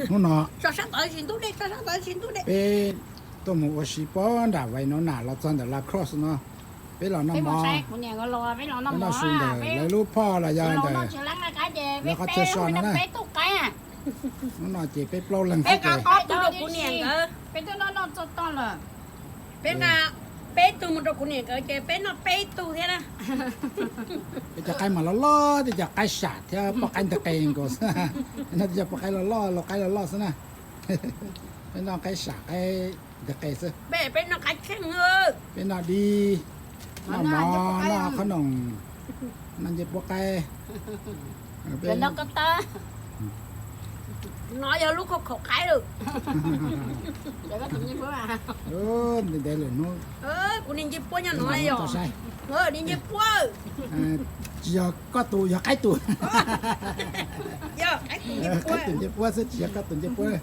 Hnub no peb tuaj mus ua si puag nram Winona los txog ntawm La Crosse no, peb los noj mov, noj su ntawm lawv lub phoj los yog ntawm lawv qhov chaw so no na. Hnub no ces peb plaub leeg xwb ces peb tug mus rau kuv niam nkawd ces peb noj peb tug thiab na. Peb cov qaib mas loj loj, tej cov qaib sam thiab poj qaib ntawg qes nkaus xwb. Peb noj tej cov poj qaib loj loj, lau qaib loj loj xwb na. Peb noj qaib sam qaib ntawg qes xwb. Peb noj dib, noj mov, noj qhob noom, noj ncej puab qaib. No yog lub khaub khaum qaib lawm. Ntev ntev lawm hnub. Kuv niag ncej puab nyob no yog. Niag ncej puab. Tsis yog koj tus, yog qaib tus. Qaib tus ncej puab xwb, tsis yog koj tus ncej puab.